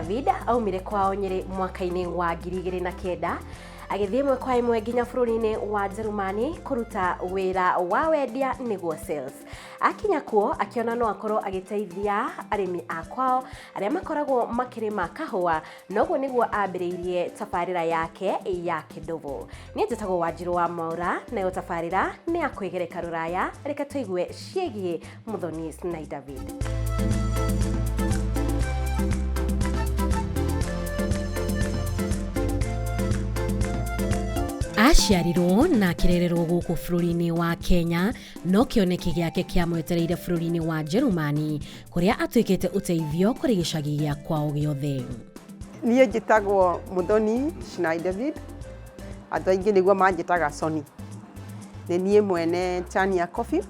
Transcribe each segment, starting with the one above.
David aumire kwao Nyĩrĩ mwaka-inĩ wa 2009 agĩthiĩ ĩmwe kwa ĩmwe nginya bũrũri-inĩ wa Njerumani kũruta wĩra wa wendia nĩguo sales. Akinya kuo akĩona no akorwo agĩteithia arĩmi a kwao arĩa makoragwo makĩrĩma kahũa, na ũguo nĩguo ambĩrĩirie tabarĩra yake ya Kĩndovo. Niĩ njĩtagwo Wanjirũ wa Mwaũra, nayo tabarĩra nĩ ya kwĩgereka rũraya. Reke tũigue ciĩgiĩ Muthoni Sinai David. Aciarirwo na akĩrererwo gũkũ bũrũri-inĩ wa Kenya, no kĩoneki gĩake kĩamwetereire bũrũri-inĩ wa Njerumani, kũrĩa atuĩkĩte ũteithio kũrĩ gĩcagi gĩa kwao gĩothe. Niĩ njĩtagwo Muthoni Shinai David, andũ aingĩ nĩguo manjĩtaga Soni. Nĩ niĩ mwene Chania Coffee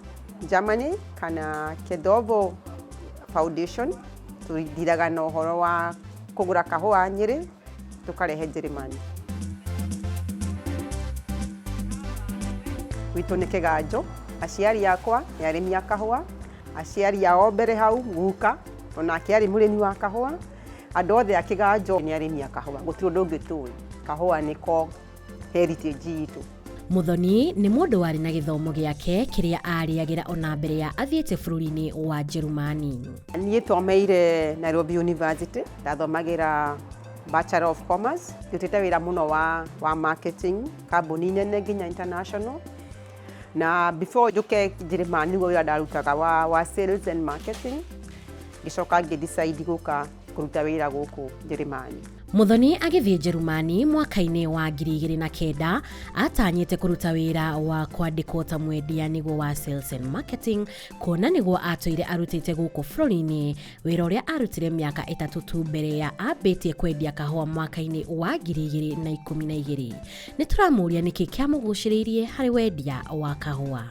Germany kana Kethobo Foundation. Tũthiraga na ũhoro wa kũgũra kahũa Nyĩrĩ tũkarehe Njĩrĩmani. Gwitũ nĩ Kĩganjo, aciari akwa nĩ arĩmi a kahũa, aciari ao mbere hau guka onake arĩ mũrĩmi wa kahũa. Andũ othe a Kĩganjo nĩ arĩmi a kahũa, gũtirĩ ũndũ ũngĩ tũĩ. Kahũa nĩko heritage itũ. Muthoni nĩ mũndũ warĩ na gĩthomo gĩake kĩrĩa arĩagĩra ona mbere ya athiĩte bũrũri-inĩ wa Njerumani. Niĩ thomeire Nairobi University, ndathomagĩra Bachelor of Commerce. Ndutĩte wĩra mũno wa marketing, kambuni nene nginya international. Na before njũke Njĩrĩmani nĩguo wĩra ndarutaga wa sales and marketing. Ngĩcoka ngĩ decide gũka kũruta wĩra gũkũ Njĩrĩmani. Muthoni agĩthiĩ Njerumani mwaka-inĩ wa 2009 atanyĩte kũruta wĩra wa kwandĩkwo ta mwendia nĩguo wa sales and marketing, kuona nĩguo atũire arutĩte gũkũ bũrũri-inĩ, wĩra ũrĩa arutire mĩaka 3 tu mbere ya ambĩtie kwendia kahũa mwaka-inĩ wa 2012. Nĩ tũramũria nĩkĩ kĩamũgucĩrĩirie harĩ wendia wa kahũa.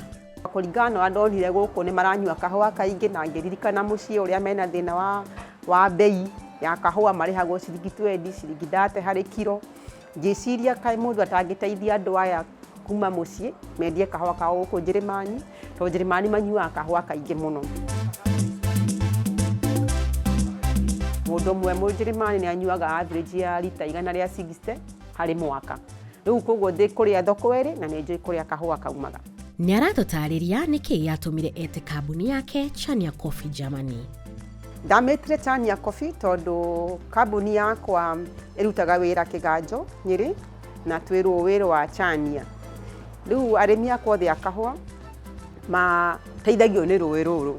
Kũringana na ũrĩa ndonire gũkũ nĩ maranyua kahũa kaingĩ, na ngĩririkana mũciĩ ũrĩa mena thĩna wa bei ya kahũa, marĩhagwo ciringi 20, ciringi 30 harĩ kiro. Ngĩciria kaĩ mũndũ atangĩteithia andũ aya kuma mũciĩ mendie kahũa kao gũkũ Njĩrĩmani, tondũ Njĩrĩmani manyuaga kahũa kaingĩ mũno. Mũndũ ũmwe Mũnjĩrĩmani nĩ anyuaga average ya rita igana rĩa 60 harĩ mwaka. Rĩu koguo ndĩ kũrĩa thoko ĩrĩ na nĩ njũĩ kũrĩa kahũa kaumaga. Nĩ aratũtarĩria nĩkĩ gĩatũmire ete kambuni yake Chania Coffee Germany. Ndamĩtire Chania Coffee tondũ kambuni yakwa ĩrutaga wĩra Kĩganjo, Nyĩrĩ, na twĩ rũĩ rwa Chania. Rĩu arĩmi akwa othe a kahũa mateithagio nĩ rũĩ rũrũ.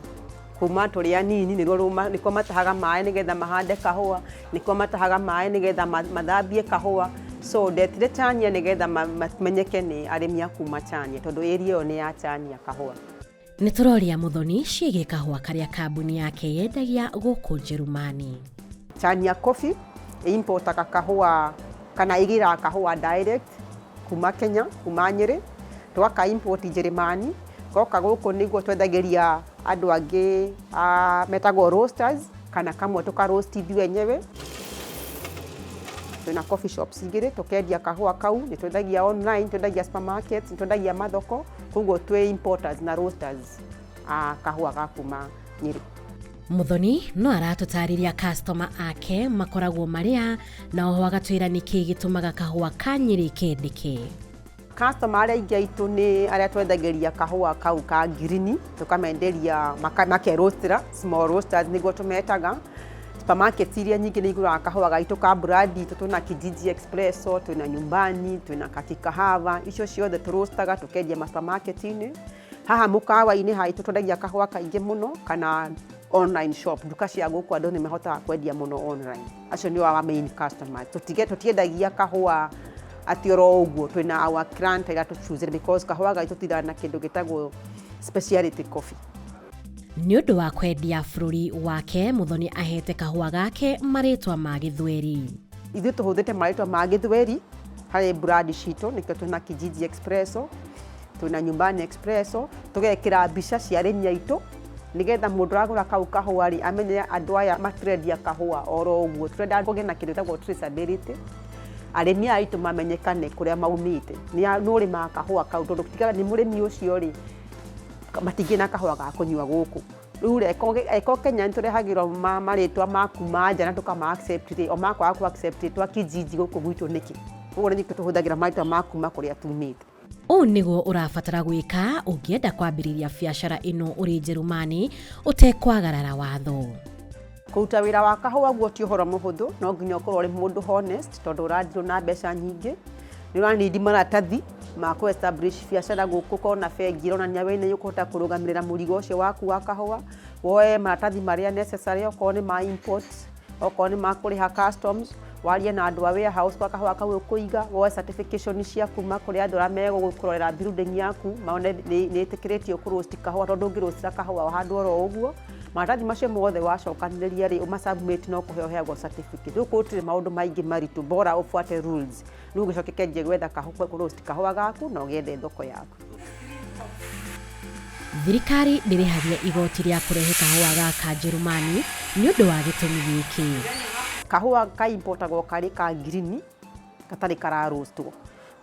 Kuma tũrĩ anini nĩkuo matahaga maĩ nĩgetha mahande kahũa, nĩkuo matahaga maĩ nĩgetha mathambie kahũa. So ndetire Chania nĩgetha mamenyeke nĩ arĩmi a kuma Chania, tondũ area ĩyo nĩ ya Chania kahũa. Nĩ tũroria Muthoni ciĩgiĩ kahũa karĩa kambuni yake yendagia gũkũ Njerumani. Chania Coffee ĩimportaga kahũa kana ĩgĩraga kahũa direct kuma Kenya, kuma Nyĩrĩ, twaka import Njĩrĩmani, goka gũkũ nĩguo twendagĩria andũ angĩ metagwo roasters, kana kamwe tũka roast ithuĩ enyewe. Twĩna coffee shops igĩrĩ, tũkendia kahũa kau, nĩ twendagia online, twendagia supermarket, nĩ twendagia mathoko, koguo twĩ importers na roasters a kahũa ga kuma Nyĩrĩ. Muthoni no aratũtarĩria customer ake makoragwo marĩa, na oho agatwĩra nĩkĩ gĩtũmaga kahũa ka Nyĩrĩ kendeke. Customer arĩa aingĩ aitũ nĩ arĩa twendagĩria kahũa kau ka ngirini, tũkamenderia makerostĩra, small roasters nĩguo tũmetaga. Supermarket iria nyingĩ nĩ igũraga kahũa gaitũ ka brand itũ, twĩna Kijiji Espresso, twĩna Nyumbani, twĩna Kaki Kahawa, icio ciothe tũrostaga tũkendia ma supermarket-inĩ. Haha mũkawa-inĩ haitũ twendagia kahũa kaingĩ mũno, kana online shop, nduka cia gũkũ andũ nĩ mahotaga kwendia mũno online. Acio nĩo our main customers. Tũtiendagia kahũa atĩ oro ũguo, twĩna our client arĩa tũ because kahũa gaitũ tũtiraga na kĩndũ gĩtagwo speciality coffee. Nĩ ũndũ wa kwendia bũrũri wake, Muthoni ahete kahũa gake marĩtwa ma Gĩthweri. Ithuĩ tũhũthĩte marĩtwa ma Gĩthweri harĩ brand citũ, nĩkĩo twĩna Kijiji Espresso, twĩna Nyumbani Espresso, tũgekĩra mbica cia arĩmi aitũ nĩgetha mũndũ aragũra kau kahũa rĩ amenye andũ aya matirendia kahũa oro ũguo. Tũrenda kũgĩe na kĩndũ gĩtagwo traceability, arĩmi aya aitũ mamenyekane kũrĩa maumĩte, nĩ ũrĩmaga kahũa kau, tondũ tiga nĩ mũrĩmi ũcio rĩ matingĩ na kahũa ga kũnyua gũkũ. Rĩu rĩ, eko Kenya nĩ tũrehagĩrwo marĩtwa ma kuma nja na tũkama accept rĩ, o makwaga ku accept rĩtwa kijiji gũkũ gwitũ nĩkĩ? Koguo nĩ tũhũthagĩra marĩtwa ma kuma kũrĩa tumĩte. Ũũ nĩguo ũrabatara gwĩka ũngĩenda kwambĩrĩria biacara ĩno ũrĩ Njerumani ũtekwagarara watho. Kũruta wĩra wa kahũa guo ti ũhoro mũhũthũ, no nginya ũkorwo ũrĩ mũndũ honest, tondũ ũradeal na mbeca nyingĩ. Nĩ ũranindi maratathi ma kũ establish biacara gũkũ, ũkorwo na bengi ĩronania we nĩ ũkũhota kũrũgamĩrĩra mũrigo ũcio waku wa kahũa, woe maratathi marĩa necessary, okorwo nĩ ma import, okorwo nĩ ma kũrĩha customs, warie na andũ a warehouse kwa kahũa kau ũkũiga, woe certification cia kuma kũrĩ andũ arĩa megũkũrorera building yaku, mone nĩ ĩtĩkĩrĩtio kũ roast kahũa, tondũ ndũngĩ roastĩra kahũa handũ oro ũguo. Maratathi macio mothe wacokanĩrĩria rĩ, ũma submit, no kũheo ũheagwo certificate. Rĩu gũtirĩ maũndũ maingĩ maritũ, bora ũbuate rules. Rĩu ũgĩcoke kĩanjie gwetha kahũa, kũ roast kahũa gaku na ũgĩethe thoko yaku. Thirikari ndĩrĩhagia igoti rĩa kũrehe kahũa gaka Njerumani nĩ ũndũ wa gĩtũmi gĩkĩ. Kahũa kaimportagwo karĩ ka ngirini, gatarĩ kararostwo,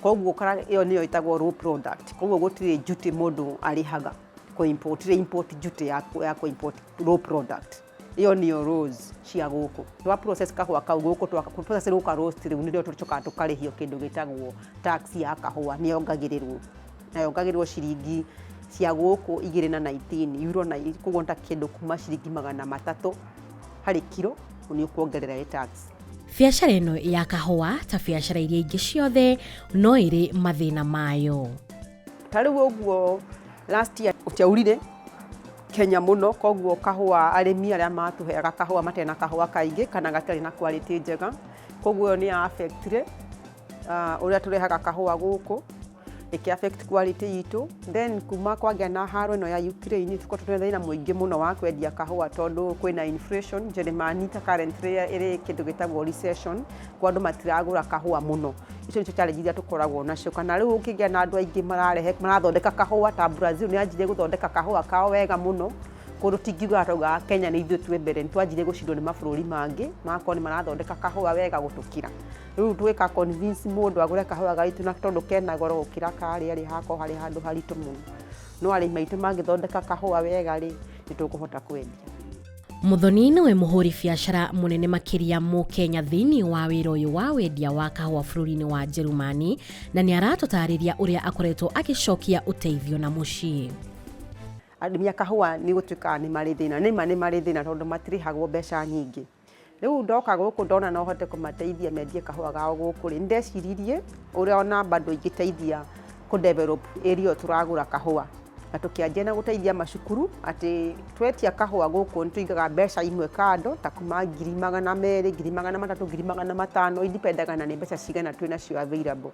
koguo ĩyo nĩyo ĩtagwo raw product. Koguo gũtirĩ duty mũndũ arĩhaga kũ import, gũtirĩ import duty ya kũ import raw product. Ĩyo nĩyo rules cia gũkũ. Twa process kahũa kau gũkũ, twa process gũka roast, rĩu nĩrĩo tũcokaga tũkarĩhio kĩndũ gĩtagwo tax ya kahũa. Nĩ yongagĩrĩrwo na yongagĩrĩrwo ciringi cia gũkũ 2 na 19 euro, na koguo ta kĩndũ kuma ciringi 300 harĩ kiro nĩ ũkuongerera ĩ tax. Biacara ĩno ya kahũa, ta biacara iria ingĩ ciothe, no ĩrĩ mathĩna mayo. Ta rĩu ũguo last year gũtiaurire Kenya mũno, koguo kahũa, arĩmi arĩa matũheaga kahũa matarĩ na kahũa kaingĩ kana gatarĩ na quality njega. Koguo ĩyo nĩ affectire ũrĩa tũrehaga kahũa gũkũ, ĩkĩ affect quality itũ. Then kuma kwagĩa na haro ĩno ya Ukraine, tũkoretwo twĩna thĩna mũingĩ mũno wa kwendia kahũa, tondũ kwĩna inflation. Njĩrĩmani ta currently ĩrĩ kĩndũ gĩtagwo recession, kwa andũ matiragũra kahũa mũno. Icio nĩcio challenge iria tũkoragwo nacio. Kana rĩu ũkĩgĩa na andũ aingĩ mararehe, marathondeka kahũa, ta Brazil nĩ yanjirie gũthondeka kahũa kao wega mũno, kũndũ tingiuga taugaga Kenya nĩ ithuĩ twĩ mbere. Nĩ twanjirie gũcindwo nĩ mabũrũri mangĩ, magakorwo nĩ marathondeka kahũa wega gũtũkĩra. Rĩu twĩka convince mũndũ agũre kahũa gaitũ, na tondũ kena goro gũkĩra karĩa rĩ, hakorwo harĩ handũ haritũ mũno. No arĩmi aitũ mangĩthondeka kahũa wega rĩ, nĩ tũkũhota kwendia. Muthoni nĩwe mũhũri biacara mũnene makĩria Mũkenya thĩinĩ wa wĩra ũyũ wa wendia wa kahũa bũrũri-inĩ wa Njerumani, na nĩ aratũtarĩria ũrĩa akoretwo agĩcokia ũteithio na mũciĩ. Arĩmi a kahũa nĩ gũtuĩkaga nĩ marĩ thĩna, nĩma nĩ marĩ thĩna, tondũ matirĩhagwo mbeca nyingĩ. Rĩu ndoka gũkũ ndona no hote kũmateithia mendie kahũa gao gũkũ rĩ, nĩndeciririe ũrĩa ona bado ingĩteithia kũ develop area ĩyo tũragũra kahũa, na tũkĩanjia na gũteithia macukuru, atĩ twetia kahũa gũkũ nĩ tũigaga mbeca imwe kando, ta kuma 200,000, 300,000, 500,000, indipendaga na nĩ mbeca cigana twĩ nacio available,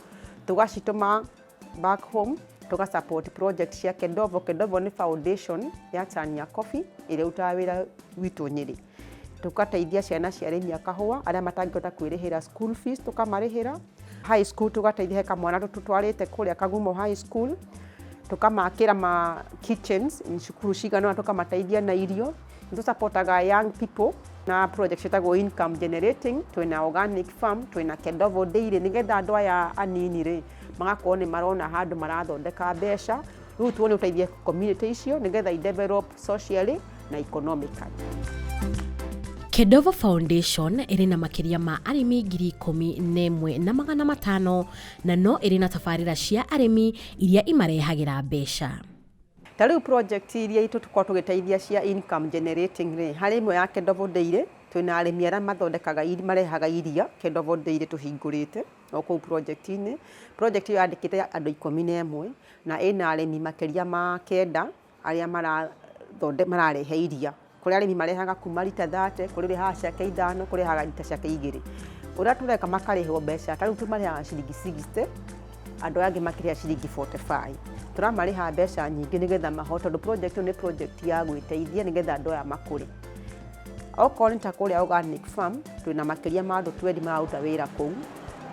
tũgacitũma back home, tũga support project cia Kedovo. Kedovo nĩ foundation ya Chania Coffee ĩrĩa ĩrutaga wĩra witũ Nyĩrĩ. Tũgateithia ciana cia arĩmi a kahũa arĩa matangĩhota kwĩrĩhĩra school fees, tũkamarĩhĩra high school. Tũgateithia, he kamwana tũtwarĩte kũrĩa Kagumo High School, tũkamakĩra ma kitchens cukuru cigana ũna, tũkamateithia na irio. Nĩ tũsupportaga young people na project ciĩtagwo income generating. Twĩna organic farm, twĩna Kedovo Dairy, nĩgetha andũ aya anini rĩ, magakorwo nĩ marona handũ marathondeka mbeca. Rĩu tuone ũteithie community icio nĩgetha i develop socially na economically. Kedovo Foundation ĩrĩ na makĩria ma arĩmi 11,500, na no ĩrĩ na tabarĩra cia arĩmi iria imarehagĩra mbeca. Ta rĩu project iria itũ tũkorwo tũgĩteithia cia income generating rĩ, harĩ ĩmwe ya Kedovo Dairy. Twĩna arĩmi arĩa mathondekaga, marehaga iria Kedovo Dairy tũhingũrĩte o kũu project-inĩ. Project ĩyo yandĩkĩte andũ 11, na ĩna arĩmi makĩria ma kenda arĩa mararehe iria. Kũrĩ arĩmi marehaga kuma rita 30, kũrĩ ũrehaga ciake 5, kũrĩ ũrehaga rita ciake 2. Ũrĩa tũreka, makarĩhwo mbeca, ta rĩu tũmarĩhaga ciringi 60, andũ aya angĩ makĩrĩha ciringi 45. Tũramarĩha mbeca nyingĩ nĩgetha mahote, tondũ project ĩyo nĩ project ya gwĩteithia, nĩgetha andũ aya makũre. Okorwo nĩ ta kũrĩa organic farm, twĩna makĩria ma andũ 20 mararuta wĩra kũu,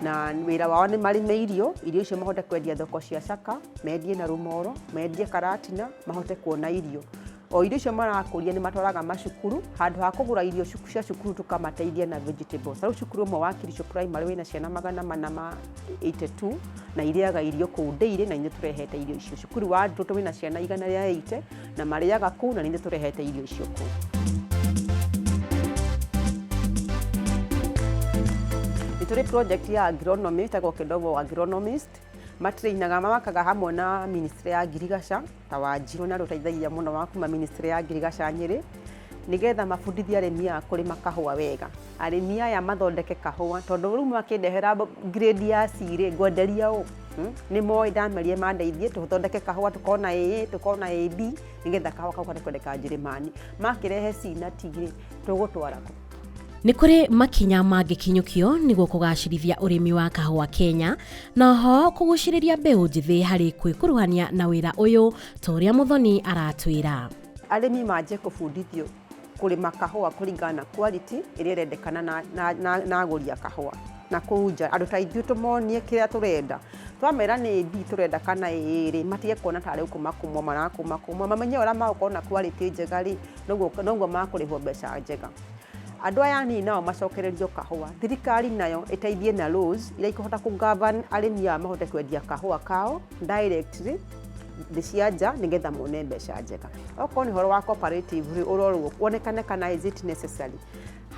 na wĩra wao nĩ marĩme irio, irio icio mahote kwendia thoko cia Caka, mendie na Rũmoro, mendie Karatina, mahote kuona irio. O irio icio marakũria nĩ matwaraga macukuru, handũ ha kũgũra irio cia cukuru tũkamateithia na vegetables. Rĩu cukuru ũmwe wa Kiricho Primary wĩna ciana 482 na irĩaga irio kũu daily, na ithuĩ tũrehete irio icio. Cukuru wa Ndũtũ wĩna ciana 180 na marĩaga kũu, na ithuĩ tũrehete irio icio kũu. Nĩ tũrĩ project ya agronomy ĩtagwo Kedovo Agronomist, matrainaga mawakaga hamwe na ministry ya ngirigaca ta Wanjirũ na rũteithagia mũno wa kuma ministry ya ngirigaca Nyĩrĩ, nĩgetha mabundithie arĩmi aya kũrĩma kahũa wega. Arĩmi aya mathondeke kahũa, tondũ rĩu makĩndehera grade ya C rĩ, ngwenderia ũ? Nĩ moĩ ndamerie mandeithie tũthondeke kahũa, tũkorwo na AA, tũkorwo na AB, nĩgetha kahũa kau kahote kwendeka Njĩrĩmani. Makĩrehe C na T rĩ, tũgũtwara kũ? Nĩ kũrĩ makinya mangĩkinyũkio nĩguo kũgacĩrithia ũrĩmi wa kahũa Kenya, na ho kũgucĩrĩria mbeũ njĩthĩ harĩ kwĩkuruhania na wĩra ũyũ ta ũrĩa Muthoni aratwĩra. Arĩmi manjie kũbundithio kũrĩma kahũa kũringana na quality ĩrĩa ĩrendekana na agũri a kahũa na kũu nja. Andũ ta ithuĩ tũmonie kĩrĩa tũrenda. Twamera nĩ B tũrenda kana A rĩ, matige kuona tarĩ kũmakũmwo marakũmakũmwo, mamenye ũrĩa magũkorwo na quality njega rĩ, noguo makũrĩhwo mbeca njega. Andũ aya anini nao macokererio kahũa. Thirikari nayo ĩteithie na laws iria ikũhota kũ-govern arĩmi aya mahote kwendia kahũa kao directly thĩ cia nja, nĩgetha mone mbeca njega. Okorwo nĩ ũhoro wa cooperative rĩ, ũrorwo wonekane kana is it necessary.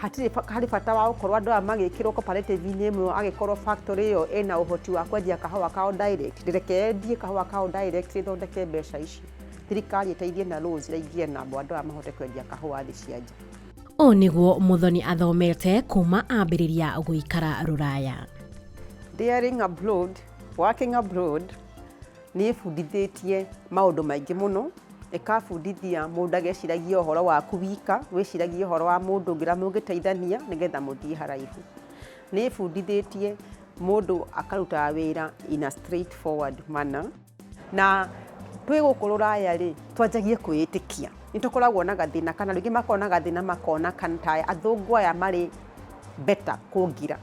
Hatirĩ harĩ bata wa gũkorwo andũ aya magĩkĩrwo cooperative-inĩ ĩmwe, agĩkorwo factory ĩyo ĩna ũhoti wa kwendia kahũa kao direct. Reke endie kahũa kao direct, ĩthondeke mbeca icio. Thirikari ĩteithie na laws iria ingĩenable andũ aya mahote kwendia kahũa thĩ cia nja. Ũũ nĩguo Muthoni athomete kuma ambĩrĩria gũikara rũraya. Daring abroad, working abroad, nĩ ĩbundithĩtie maũndũ maingĩ mũno, ĩkabundithia mũndũ ageciragia ũhoro waku wika, wĩciragie ũhoro wa mũndũ ũngĩ ũrĩa mũngĩteithania nĩgetha mũthiĩ haraihu. Nĩ ĩbundithĩtie mũndũ akarutaga wĩra in a straightforward manner. Na twĩ gũkũ rũraya rĩ, twanjagie kwĩĩtĩkia. Nĩ tũkoragwo na gathĩna, kana rĩngĩ makoragwo na gathĩna, makona kana ta athũngũ aya marĩ better kũngira.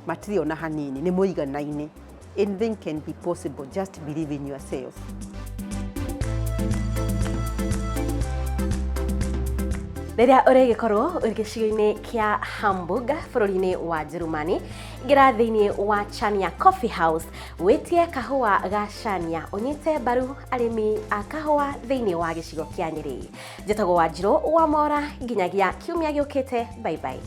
Matirĩ ona hanini, nĩ mũiganaine. Anything can be possible, just believe in yourself. Rĩrĩa ũrĩgĩkorwo ũrĩ gĩcigo-inĩ kĩa Hamburg bũrũri-inĩ wa Njĩrĩmani, ingĩra thĩinĩ wa Chania Coffee House wĩtie kahũa ga Chania, ũnyite mbaru arĩmi a kahũa thĩinĩ wa gĩcigo kĩa Nyĩrĩ. Njĩtagwo Wanjirũ wa Mora, nginyagia kiumia gĩũkĩte, bye bye.